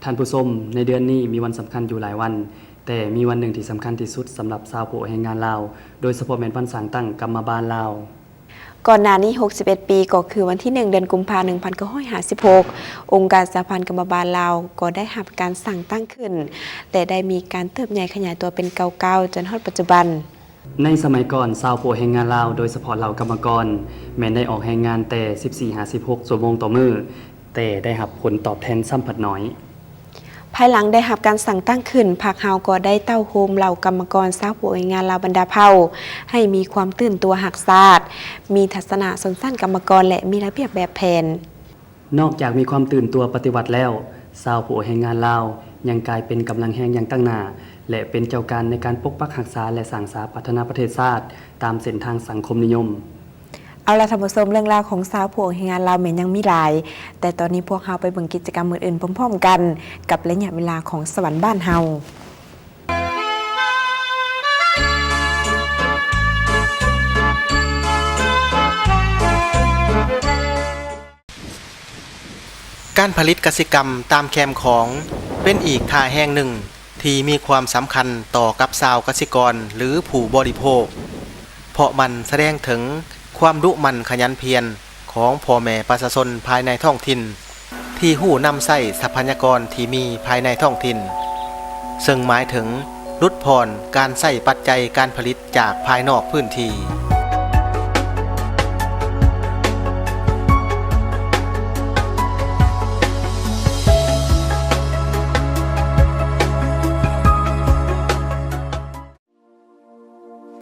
ທ່ານຜູ້ຊົມ, ໃນເດືອນນີ້ມີວັນສຳຄັນຢູ່ຫຼາຍວັນ, ແຕ່ມີວັນໜຶ່ງທີ່ສຳຄັນທີ່ສຸດສຳລັບຊາວຜູ້ອອກແຮງງານລາວ, ໂດຍສະເພາະແມ່ນວັນສ້າງຕັ້ງກຳມະບານລາວ. ກ່ອນໜ້ານີ້ຫົກສິບເອັດປີ ກໍຄືວັນທີໜຶ່ງ ເດືອນກຸມພາ ໜຶ່ງພັນເກົ້າຮ້ອຍຫ້າສິບຫົກ ອົງການສະຫະພັນກຳມະບານລາວກໍໄດ້ຮັບການສ້າງຕັ້ງຂຶ້ນ ແລະ ໄດ້ມີການເຕີບໃຫຍ່ຂະຫຍາຍຕົວເປັນກ້າວໆ ຈົນຮອດປັດຈຸບັນ. ໃນສະໄໝກ່ອນ, ຊາວຜູ້ອອກແຮງງານລາວ, ໂດຍສະເພາະເຫຼົ່າກຳມະກອນ, ແມ່ນໄດ້ອອກແຮງງານແຕ່ສິບສີ່ຫາສິບຫົກຊົ່ວໂມງຕໍ່ມື້, ແຕ່ໄດ້ຮັບຜົນຕອບແທນຊ້ຳພັດໜ້ອຍ. ພາຍຫຼັງໄດ້ຮັບການສ້າງຕັ້ງຂຶ້ນ, ພັກເຮົາກໍໄດ້ເຕົ້າໂຮມເຫຼົ່າກຳມະກອນຊາວຜູ້ອອກແຮງງານລາວບັນດາເຜົ່າ ໃຫ້ມີຄວາມຕື່ນຕົວຮັກຊາດ, ມີທັດສະນະຊົນຊັ້ນກຳມະກອນ ແລະ ມີລະບຽບແບບແຜນ. ນອກຈາກມີຄວາມຕື່ນຕົວປະຕິວັດແລ້ວ, ຊາວຜູ້ອອກແຮງງານລາວຍັງກາຍເປັນກຳລັງແຮງຢ່າງຕັ້ງໜ້າ ແລະ ເປັນເຈົ້າການໃນການປົກປັກຮັກສາ ແລະ ສ້າງສາພັດທະນາປະເທດຊາດຕາມເສັ້ນທາງສັງຄົມນິຍົມ. ເອົາລະທ່ານຜູ້ຊົມ, ເລື່ອງລາວຂອງຊາວຜູ້ອອກແຮງງານລາວແມ່ນຍັງມີຫຼາຍ, ແຕ່ຕອນນີ້ພວກເຮົາໄປເບິ່ງກິດຈະກຳອື່ນໆພ້ອມໆກັນ ກັບໄລຍະເວລາຂອງສະຫວັນບ້ານເຮົາ. ການຜະລິດກະສິກຳຕາມແຄມຂອງ ເປັນອີກທ່າແຮງໜຶ່ງທີ່ມີຄວາມສຳຄັນຕໍ່ກັບຊາວກະສິກອນ ຫຼື ຜູ້ບໍລິໂພກ, ເພາະມັນສະແດງເຖິງຄວາມດຸໝັ່ນຂະຫຍັນພຽນຂອງພໍ່ແມ່ປະຊາຊົນພາຍໃນທ້ອງຖິ່ນ ທີ່ຮູ້ນຳໃຊ້ຊັບພະຍາກອນທີ່ມີພາຍໃນທ້ອງຖິ່ນ, ເຊິ່ງໝາຍເຖິງຫຼຸດຜ່ອນການໃຊ້ປັດໄຈການຜະລິດຈາກພາຍນອກພື້ນທີ່.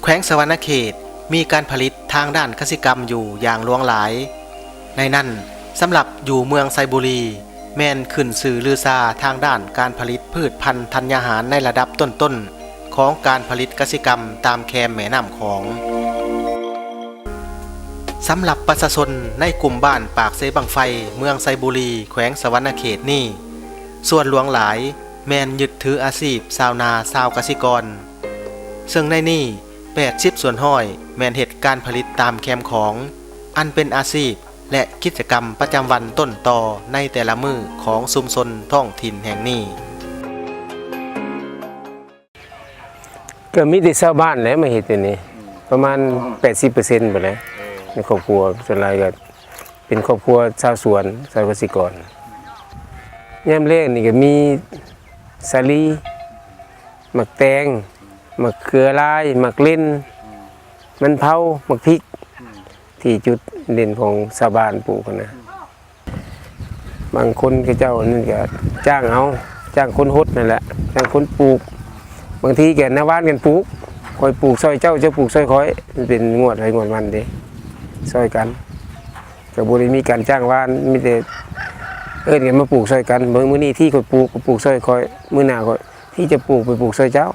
ແຂວງສະຫວັນນະເຂດມີການຜະລິດທາງດ້ານກະສິກຳຢູ່ຢ່າງຫຼວງຫຼາຍ. ໃນນັ້ນ, ສຳລັບຢູ່ເມືອງໄຊບູລີ ແມ່ນຂຶ້ນຊື່ລືຊາທາງດ້ານການຜະລິດພືດພັນທັນຍາຫານໃນລະດັບຕົ້ນໆຂອງການຜະລິດກະສິກຳຕາມແຄມແມ່ນ້ຳຂອງ. ສຳລັບປະຊາຊົນໃນກຸ່ມບ້ານປາກເຊບັ້ງໄຟ ເມືອງໄຊບູລີ ແຂວງສະຫວັນນະເຂດນີ້, ສ່ວນຫຼວງຫຼາຍແມ່ນຍຶດຖືອາຊີບຊາວນາຊາວກະສິກອນ. ເຊິ່ງໃນນີ້ ແປດສິບສ່ວນຮ້ອຍແມ່ນເຮັດການຜະລິດຕາມແຄມຂອງ, ອັນເປັນອາຊີບ ແລະ ກິດຈະກຳປະຈຳວັນຕົ້ນຕໍໃນແຕ່ລະມື້ຂອງຊຸມຊົນທ້ອງຖິ່ນແຫ່ງນີ້. ກໍມີແຕ່ຊາວບ້ານແຫຼະມາເຮັດຢູ່ນີ້ ປະມານແປດສິບເປີເຊັນພຸ້ນແຫຼະ ໃນຄອບຄົວ ສ່ວນຫຼາຍກໍເປັນຄອບຄົວຊາວສວນ ຊາວກະສິກອນ. ຍາມແລ້ງນີ້ກໍມີສາລີ, ໝາກແຕງ, ໝາກເຂືອລາຍ, ໝາກເລັ່ນ, ມັນເຜົາ, ໝາກພິກ ທີ່ຈຸດເດັ່ນຂອງຊາວບ້ານປູກຫັ້ນນະ. ບາງຄົນເຂົາເຈົ້ານັ້ນກໍຈ້າງເອົາ, ຈ້າງຄົນຫົດນັ້ນແຫຼະ, ຈ້າງຄົນປູກ. ບາງທີກໍໜ້າບ້ານກັນປູກ, ຂ້ອຍປູກຊ່ອຍເຈົ້າ, ເຈົ້າປູກຊ່ອຍຂ້ອຍ, ມັນເປັນງວດໃຜງວດມັນເດ້, ຊ່ອຍກັນ. ກໍບໍ່ໄດ້ມີການຈ້າງວານ, ມີແຕ່ເອີ້ນກັນມາປູກຊ່ອຍກັນ. ເບິ່ງມື້ນີ້ທີ່ຂ້ອຍປູກ, ກໍປູກຊ່ອຍຂ້ອຍ, ມື້ໜ້າຂ້ອຍທີ່ຈະປູກ, ໄປປູກຊ່ອຍເຈົ້າ.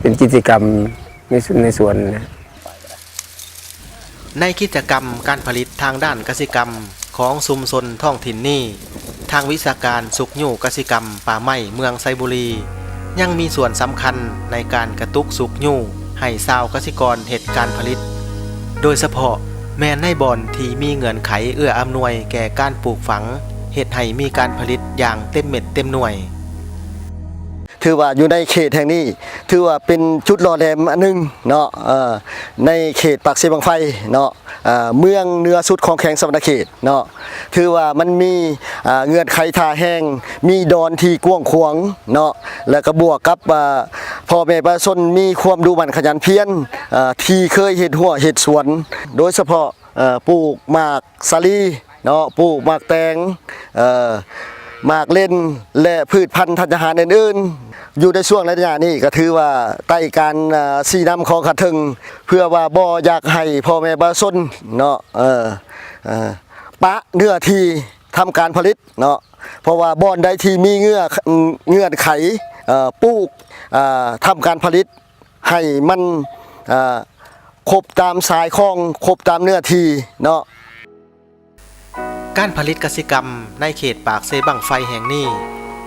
ເປັນກິດຈະກຳໃນສວນ, ໃນສວນນະ. ໃນກິດຈະກຳການຜະລິດທາງດ້ານກະສິກຳຂອງຊຸມຊົນທ້ອງຖິ່ນນີ້, ທາງວິຊາການຊຸກຍູ້ກະສິກຳປ່າໄມ້ເມືອງໄຊບູລີ ຍັງມີສ່ວນສຳຄັນໃນການກະຕຸກຊຸກຍູ້ໃຫ້ຊາວກະສິກອນເຮັດການຜະລິດ, ໂດຍສະເພາະແມ່ນໃນບ່ອນທີ່ມີເງື່ອນໄຂເອື້ອອຳນວຍແກ່ການປູກຝັງ, ເຮັດໃຫ້ມີການຜະລິດຢ່າງເຕັມເມັດເຕັມໜ່ວຍ. ຖືວ່າຢູ່ໃນເຂດແຫ່ງນີ້ ຖືວ່າເປັນຈຸດຫຼໍ່ແຫຼມອັນໜຶ່ງເນາະ ເອີ ໃນເຂດປາກເຊບັ້ງໄຟເນາະ ເອີ ເມືອງເໜືອສຸດຂອງແຂວງສະຫວັນນະເຂດເນາະ. ຖືວ່າມັນມີ ເອີ ເງື່ອນໄຂທ່າແຮງ, ມີດອນທີ່ກວ້າງຂວາງເນາະ ແລ້ວກໍບວກກັບ ເອີ ພໍ່ແມ່ປະຊາຊົນມີຄວາມດຸໝັ່ນຂະຫຍັນພຽນ ເອີ ທີ່ເຄີຍເຮັດຮົ້ວເຮັດສວນ ໂດຍສະເພາະ ເອີ ປູກໝາກສາລີເນາະ, ປູກໝາກແຕງ, ເອີ ໝາກເລັ່ນ ແລະ ພືດພັນທັນຍາຫານອື່ນໆ. ຢູ່ໃນຊ່ວງໄລຍະນີ້ກໍຖືວ່າໄຕ້ການ ເອີ ຊີ້ນຳຂອງຂັ້ນເທິງ ເພື່ອວ່າບໍ່ຢາກໃຫ້ພໍ່ແມ່ປະຊາຊົນເນາະ ເອີ ເອີ ປະເນື້ອທີ່ທຳການຜະລິດເນາະ, ເພາະວ່າບ່ອນໃດທີ່ມີເງື່ອ ເງື່ອນໄຂ ເອີ ປູກ ເອີ ທຳການຜະລິດ ໃຫ້ມັນ ເອີ ຄົບຕາມສາຍຄອງ, ຄົບຕາມເນື້ອທີ່ເນາະ. ການຜະລິດກະສິກຳໃນເຂດປາກເຊບັ້ງໄຟແຫ່ງນີ້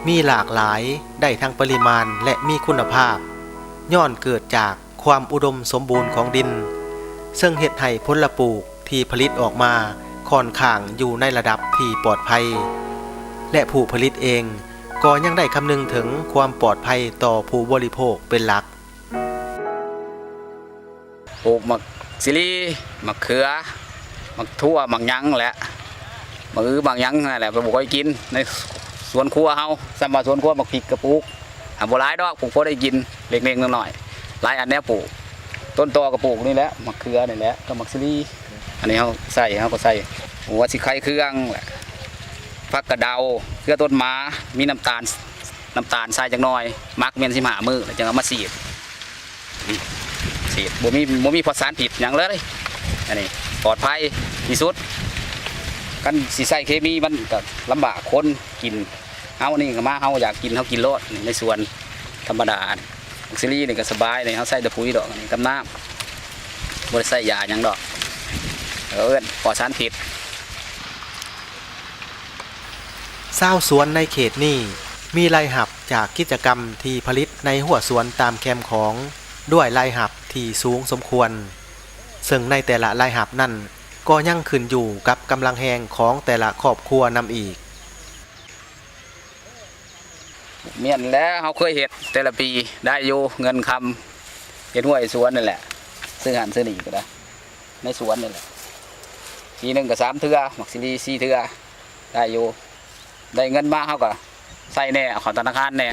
ມີຫຼາກຫຼາຍ, ໄດ້ທັງປະລິມານ ແລະ ມີຄຸນນະພາບ, ຍ້ອນເກີດຈາກຄວາມອຸດົມສົມບູນຂອງດິນ, ເຊິ່ງເຮັດໃຫ້ຜົນລະປູກ ທີ່ຜະລິດອອກມາຂ້ອນຂ້າງຢູ່ໃນລະດັບທີ່ປອດໄພ ແລະ ຜູ້ຜະລິດເອງ ກໍຍັງໄດ້ຄຳນຶງເຖິງຄວາມປອດໄພຕໍ່ຜູ້ບໍລິໂພກເປັນຫຼັກ. ປູກໝາກຊີລີ, ໝາກເຂືອ, ໝາກຖົ່ວ, ໝາກຫຍັງແຫຼະ, ໝາກອື ໝາກຫຍັງຫັ້ນແຫຼະ ບໍ່ຄ່ອຍກິນໃນສວນຄົວເຮົາ. ສ່ຳວ່າສວນຄົວໝາກພິກກະປູກ ຫາບໍ່ຫຼາຍດອກ, ປູກພໍໄດ້ກິນເລັກໆນ້ອຍໆ. ຫຼາຍອັນແນວປູກ, ຕົ້ນຕໍກະປູກນີ້ແຫຼະ, ໝາກເຂືອນີ້ແຫຼະ ກັບໝາກຊີລີ. ອັນນີ້ເຮົາໃສ່ ເຮົາກໍໃສ່ຫົວສີໄຄເຄືອງແຫຼະ, ຜັກກະເດົາ, ເຄືອຕົ້ນໝາ, ມີນ້ຳຕານ ນ້ຳຕານໃສ່ຈັກໜ່ອຍ, ໝັກແມ່ນສິບຫ້າມື້ ແລ້ວຈຶ່ງເອົາມາສີດ. ສີດ ບໍ່ມີ ບໍ່ມີປອດສານພິດຫຍັງເລີຍ. ອັນນີ້ປອດໄພທີ່ສຸດ. ຄັນຊິໃຊ້ເຄມີມັນກໍລຳບາກຄົນກິນ. ເຮົານີ້ກໍມາ ເຮົາຢາກກິນ ເຮົາກິນໂລດ. ໃນສວນທຳມະດາ ບັກຊີລີນີ້ກໍສະບາຍນີ້, ເຮົາໃສ່ແຕ່ປຸ໋ຍດອກ ອັນນີ້ກັບນ້ຳ, ບໍ່ໄດ້ໃສ່ຢາຫຍັງດອກ. ເອີ້ນປອດສານພິດ. ຊາວສວນໃນເຂດນີ້ມີລາຍຮັບຈາກກິດຈະກຳທີ່ຜະລິດໃນຮົ້ວສວນຕາມແຄມຂອງ ດ້ວຍລາຍຮັບທີ່ສູງສົມຄວນ, ເຊິ່ງໃນແຕ່ລະລາຍຮັບນັ້ນກໍຍັງຂຶ້ນຢູ່ກັບກຳລັງແຮງຂອງແຕ່ລະຄອບຄົວນຳອີກ. ແມ່ນແຫຼະ ເຮົາເຄີຍເຮັດແຕ່ລະປີໄດ້ຢູ່ ເງິນຄຳ ເຮັດຮົ້ວເຮັດສວນນັ້ນແຫຼະ, ຊື້ຫັ້ນຊື້ນີ້ກໍໄດ້ ໃນສວນນີ້ແຫຼະ. ປີໜຶ່ງກໍສາມເທື່ອ, ໝາກຊີລີສີ່ເທື່ອ ໄດ້ຢູ່. ໄດ້ເງິນມາເຮົາກໍໃຊ້ແດ່ ເອົາເຂົ້າທະນາຄານແດ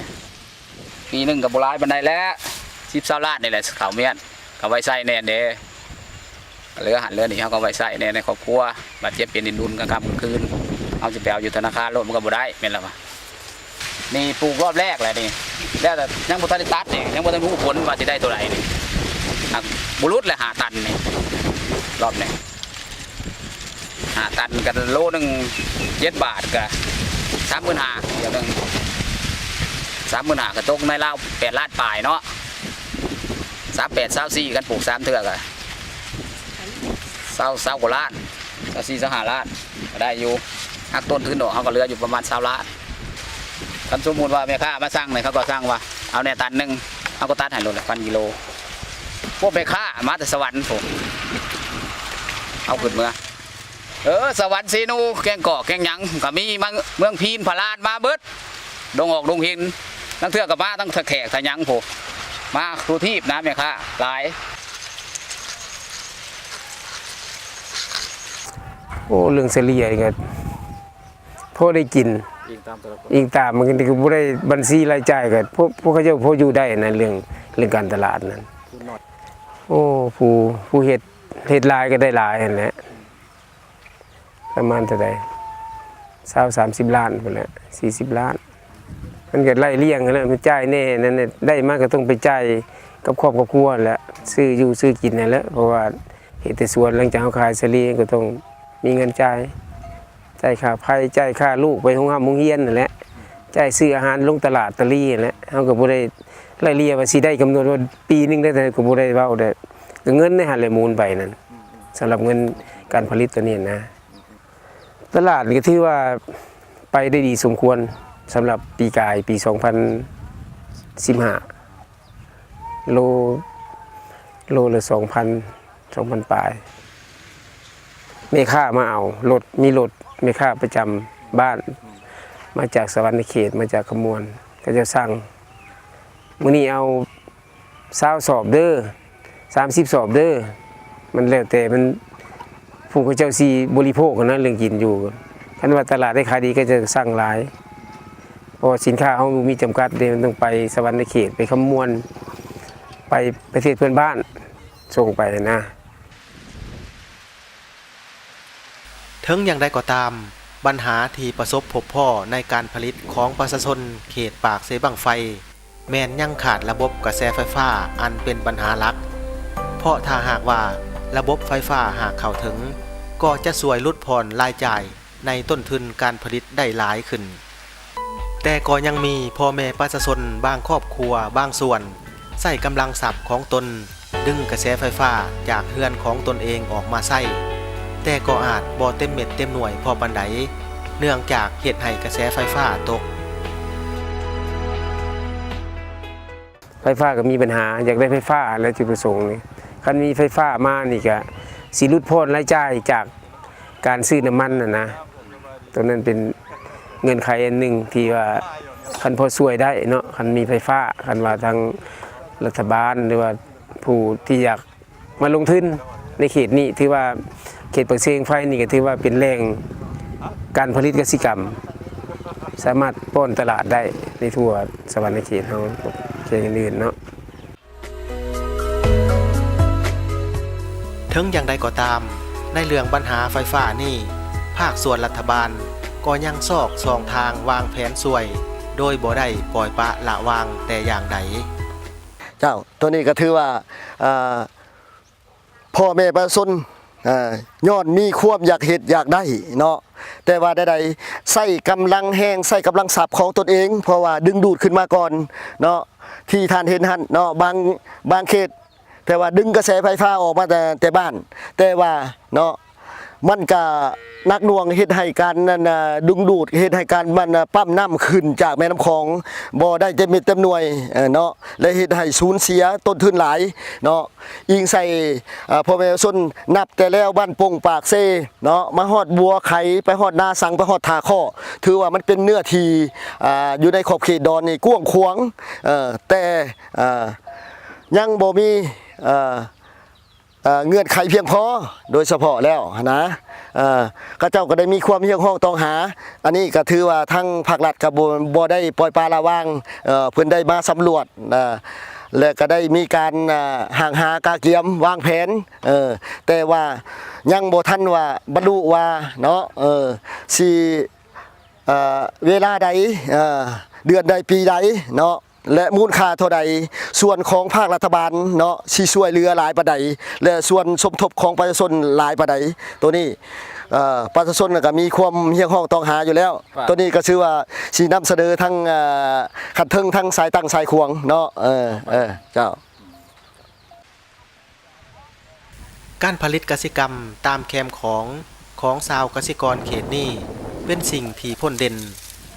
່. ປີໜຶ່ງກໍບໍ່ຫຼາຍປານໃດແຫຼະ, ສິບຊາວລ້ານນີ້ແຫຼະ ເຂົ້າມ້ຽນ ກໍໄວ້ໃຊ້ແດ່ເດ້. ເຫຼືອຫັ້ນເຫຼືອນີ້ເຮົາກໍໄວ້ໃຊ້ແດ່ໃນຄອບຄົວ, ບາດເຈັບເປັນດິນດຸນກາງຄ່ຳກາງຄືນ ເຮົາຊິໄປເອົາຢູ່ທະນາຄານໂລດ ມັນກໍບໍ່ໄດ້ ແມ່ນລະວະ. ນີ້ປູກຮອບແລກແຫຼະນີ້, ແລ້ວແຕ່ຍັງບໍ່ທັນໄດ້ຕັດນີ້, ຍັງບໍ່ທັນຮູ້ຜົນວ່າຊິໄດ້ໂຕໃດນີ້. ຫາກບໍ່ຫຼຸດແຫຼະຫ້າຕັນນີ້ ຮອບນີ້. ຫ້າຕັນກັນໂລໜຶ່ງເຈັດບາດກະສາມໝື່ນຫ້າ ດຽວໜຶ່ງ ສາມໝື່ນຫ້າ ກໍຕົກໃນລາວແປດລ້ານປາຍເນາະ. ສາມແປດ ຊາວສີ່ ຄັນປູກສາມເທື່ອກະຊາວ ຊາວກວ່າລ້ານ, ຊາວສີ່ ຊາວຫ້າລ້ານ ກໍໄດ້ຢູ່. ຫັກຕົ້ນທຶນອອກ ເຮົາກໍເຫຼືອຢູ່ປະມານຊາວລ້ານ. ຄັນສົມມຸດວ່າແມ່ຄ້າມາສັ່ງນີ້ ເຂົາກໍສັ່ງວ່າເອົາແດ່ຕັນໜຶ່ງ ເຮົາກໍຕັດໃຫ້ໂລດ ພັນກິໂລ. ພວກແມ່ຄ້າມາແຕ່ສະຫວັນພຸ້ນ ເອົາຂຶ້ນເມືອ. ເອີ ສະຫວັນ ເຊໂນ ແກ້ງກອກແກ້ງຫຍັງກໍມີ, ມາເມືອງພີນ ພະລານ ມາເບິດ, ດົງອອກດົງເຫັນ. ລາງເທື່ອກໍມາທັງທ່າແຂກທ່າຫຍັງພຸ້ນ, ມາທົ່ວທີບນະ ແມ່ຄ້າຫຼາຍ. ໂອ້ ເລື່ອງສະເລ່ຍນີ້ກໍພໍໄດ້ກິນ, ອີງຕາມ ມັນກໍບໍ່ໄດ້ບັນຊີລາຍຈ່າຍ, ກໍພວກ ພວກເຂົາເຈົ້າພໍຢູ່ໄດ້ນະ ເລື່ອງ ເລື່ອງການຕະຫຼາດນັ້ນ. ໂອ້ ຜູ້ ຜູ້ເຮັດ ເຮັດຫຼາຍກໍໄດ້ຫຼາຍຫັ້ນແຫຼະ. ປະມານເທົ່າໃດ ຊາວ ສາມສິບລ້ານພຸ້ນແຫຼະ ສີ່ສິບລ້ານ. ມັນກໍໄລ່ລຽງຫັ້ນແຫຼະ, ມັນຈ່າຍແດ່ນັ້ນແຫຼະ, ໄດ້ມາກໍຕ້ອງໄປຈ່າຍກັບຄອບກັບຄົວຫັ້ນແຫຼະ, ຊື້ຢູ່ຊື້ກິນຫັ້ນແຫຼະ. ເພາະວ່າເຮັດແຕ່ສວນ, ຫຼັງຈາກເຮົາຂາຍສາລີກໍຕ້ອງມີເງິນຈ່າຍ, ຈ່າຍຄ່າໄຟ, ຈ່າຍຄ່າລູກໄປໂຮງຮ່ຳໂຮງຮຽນຫັ້ນແຫຼະ, ຈ່າຍຊື້ອາຫານລົງຕະຫຼາດຕະລີຫັ້ນແຫຼະ. ເຮົາກໍບໍ່ໄດ້ໄລ່ລຽງວ່າຊິໄດ້ກຳນົດວ່າປີໜຶ່ງໄດ້ເທົ່າໃດ, ກໍບໍ່ໄດ້ເວົ້າໄດ້. ກໍເງິນໃນຫັ້ນແຫຼະໝູນໄປນັ້ນ, ສຳລັບເງິນການຜະລິດຕົວນີ້ນະ. ຕະຫຼາດນີ້ກໍຖືວ່າໄປໄດ້ດີສົມຄວນ ສຳລັບປີກາຍ ປີສອງພັນສິບຫ້າ ໂລ ໂລລະສອງພັນ ສອງພັນປາຍ. ແມ່ຄ້າມາເອົາລົດ, ມີລົດແມ່ຄ້າປະຈຳບ້ານ ມາຈາກສະຫວັນນະເຂດ, ມາຈາກຄຳມ່ວນ, ເຂົາເຈົ້າສັ່ງ ມື້ນີ້ເອົາ ຊາວສອບເດີ ສາມສິບສອບເດີ. ມັນແລ້ວແຕ່ມັນ ຜູ້ເຂົາເຈົ້າຊິບໍລິໂພກຫັ້ນນະ ເລື່ອງກິນຢູ່. ຄັນວ່າຕະຫຼາດໄດ້ຂາຍດີ ເຂົາເຈົ້າກໍສັ່ງຫຼາຍ, ເພາະວ່າສິນຄ້າເຮົາມີຈຳກັດເດ້, ມັນຕ້ອງໄປສະຫວັນນະເຂດ, ໄປຄຳມ່ວນ, ໄປປະເທດເພື່ອນບ້ານ, ສົ່ງໄປນະ. ເຖິງຢ່າງໃດກໍຕາມ, ບັນຫາທີ່ປະສົບພົບພໍ້ໃນການຜະລິດຂອງປະຊາຊົນເຂດປາກເຊບັ້ງໄຟ ແມ່ນຍັງຂາດລະບົບກະແສໄຟຟ້າອັນເປັນບັນຫາຫຼັກ, ເພາະຖ້າຫາກວ່າລະບົບໄຟຟ້າຫາກເຂົ້າເຖິງ, ກໍຈະຊ່ວຍຫຼຸດຜ່ອນລາຍຈ່າຍໃນຕົ້ນທຶນການຜະລິດໄດ້ຫຼາຍຂຶ້ນ. ແຕ່ກໍຍັງມີພໍ່ແມ່ປະຊາຊົນບາງຄອບຄົວບາງສ່ວນ ໃຊ້ກຳລັງຊັບຂອງຕົນດຶງກະແສໄຟຟ້າຈາກເຮືອນຂອງຕົນເອງອອກມາໃຊ້, ແຕ່ກໍອາດບໍ່ເຕັມເມັດເຕັມໜ່ວຍພໍປານໃດ, ເນື່ອງຈາກເຮັດໃຫ້ກະແສໄຟຟ້າຕົກ. ໄຟຟ້າກໍມີບັນຫາ, ຢາກໄດ້ໄຟຟ້າແລ້ວຈຸດປະສົງນີ້, ຄັນມີໄຟຟ້າມານີ້ກະຊິຫຼຸດຜ່ອນລາຍຈ່າຍຈາກ ການຊື້ນ້ຳມັນຫັ້ນນະ, ໂຕນັ້ນເປັນເງື່ອນໄຂອັນໜຶ່ງທີ່ວ່າ ຄັນພໍຊ່ວຍໄດ້ເນາະ ຄັນມີໄຟຟ້າ ຄັນວ່າທາງລັດຖະບານ ຫຼືວ່າຜູ້ທີ່ຢາກມາລົງທຶນໃນເຂດນີ້ ຖືວ່າເຂດປາກເຊບັ້ງໄຟນີ້ກໍຖືວ່າເປັນແຫຼ່ງການຜະລິດກະສິກຳ ສາມາດປ້ອນຕະຫຼາດໄດ້ໃນທົ່ວສະຫວັນນະເຂດເຮົາ ເຂດອື່ນໆເນາະ. ເຖິງຢ່າງໃດກໍຕາມ, ໃນເລື່ອງບັນຫາໄຟຟ້ານີ້, ພາກສ່ວນລັດຖະບານກໍຍັງຊອກຊ່ອງທາງວາງແຜນຊ່ວຍ ໂດຍບໍ່ໄດ້ປ່ອຍປະລະວາງແຕ່ຢ່າງໃດ. ເຈົ້າ, ໂຕນີ້ກໍຖືວ່າ ເອີ ພໍ່ແມ່ປະຊາຊົນ ເອີ ຍ້ອນມີຄວາມຢາກເຮັດຢາກໄດ້ເນາະ, ແຕ່ວ່າໃດໆ ໃຊ້ກຳລັງແຮງ ໃຊ້ກຳລັງຊັບຂອງຕົນເອງ ເພາະວ່າດຶງດູດຂຶ້ນມາກ່ອນເນາະ ທີ່ທ່ານເຫັນຫັ້ນເນາະ, ບາງ ບາງເຂດ ແຕ່ວ່າດຶງກະແສໄຟຟ້າອອກມາແຕ່ ແຕ່ບ້ານ ແຕ່ວ່າເນາະ ມັນກະໜັກໜ່ວງ ເຮັດໃຫ້ການນັ້ນ ດຶງດູດ ເຮັດໃຫ້ການມັນ ປ້ຳນ້ຳຂຶ້ນຈາກແມ່ນ້ຳຂອງບໍ່ໄດ້ເຕັມເມັດເຕັມໜ່ວຍ ເອີ ເນາະ ແລະ ເຮັດໃຫ້ສູນເສຍຕົ້ນທຶນຫຼາຍເນາະ. ອີງໃສ່ ເອີ ພໍ່ແມ່ປະຊາຊົນ ນັບແຕ່ແລວບ້ານປົງປາກເຊເນາະ ມາຮອດບົວໄຄ ໄປຮອດນາສັງ ໄປຮອດທ່າຄໍ້ ຖືວ່າມັນເປັນເນື້ອທີ່ ອາ ຢູ່ໃນຂອບເຂດດອນນີ້ກວ້າງຂວາງ ເອີ ແຕ່ ອາ ຍັງບໍ່ມີ ເອີ ເອີ ເງື່ອນໄຂພຽງພໍ ໂດຍສະເພາະແລ້ວຫັ້ນນະ ເອີ ເຂົາເຈົ້າກໍໄດ້ມີຄວາມຮຽກຮ້ອງຕ້ອງຫາ. ອັນນີ້ກໍຖືວ່າທາງພາກລັດກໍບໍ່ ບໍ່ໄດ້ປ່ອຍປະລະວາງ ເອີ ເພິ່ນໄດ້ມາສຳຫຼວດ ເອີ ແລະ ກໍໄດ້ມີການ ເອີ ຮ່າງຫາກະກຽມວາງແຜນ ເອີ ແຕ່ວ່າຍັງບໍ່ທັນວ່າບັນລຸວ່າເນາະ ເອີ ຊິ ເອີ ເວລາໃດ ເອີ ເດືອນໃດ ປີໃດເນາະ ແລະ ມູນຄ່າເທົ່າໃດ, ສ່ວນຂອງພາກລັດຖະບານເນາະ ຊິຊ່ວຍເຫຼືອຫຼາຍປານໃດ ແລະ ສ່ວນສົມທົບຂອງປະຊາຊົນຫຼາຍປານໃດ. ໂຕນີ້ ເອີ ປະຊາຊົນກໍມີຄວາມຮຽກຮ້ອງຕ້ອງຫາຢູ່ແລ້ວ. ໂຕນີ້ກໍຖືວ່າຊິນຳສະເໜີທັງ ເອີ ຂັ້ນເທິງ ທັງສາຍຕັ້ງສາຍຂວາງເນາະ. ເອີ ເອີ ເຈົ້າ. ການຜະລິດກະສິກຳຕາມແຄມຂອງ ຂອງຊາວກະສິກອນເຂດນີ້ ເປັນສິ່ງທີ່ພົ້ນເດັ່ນ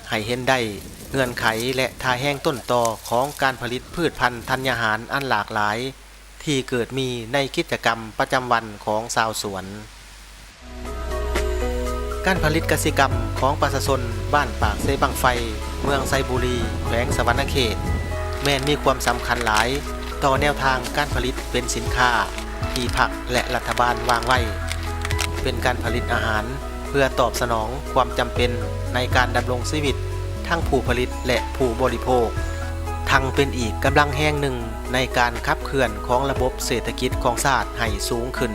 ໃຫ້ເຫັນໄດ້ເງື່ອນໄຂ ແລະ ທ່າແຮງຕົ້ນຕໍຂອງການຜະລິດພືດພັນທັນຍາຫານອັນຫຼາກຫຼາຍ ທີ່ເກີດມີໃນກິດຈະກຳປະຈຳວັນຂອງຊາວສວນ. ການຜະລິດກະສິກຳຂອງປະຊາຊົນບ້ານປາກເຊບັ້ງໄຟ ເມືອງໄຊບູລີ ແຂວງສະຫວັນນະເຂດ ແມ່ນມີຄວາມສຳຄັນຫຼາຍຕໍ່ແນວທາງການຜະລິດເປັນສິນຄ້າທີ່ພັກ ແລະ ລັດຖະບານວາງໄວ້ ເປັນການຜະລິດອາຫານເພື່ອຕອບສະໜອງຄວາມຈຳເປັນໃນການດຳລົງຊີວິດທັງຜູ້ຜະລິດ ແລະ ຜູ້ບໍລິໂພກ, ທັງເປັນອີກກຳລັງແຮງໜຶ່ງໃນການຂັບເຄື່ອນຂອງລະບົບເສດຖະກິດຂອງຊາດໃຫ້ສູງຂຶ້ນ.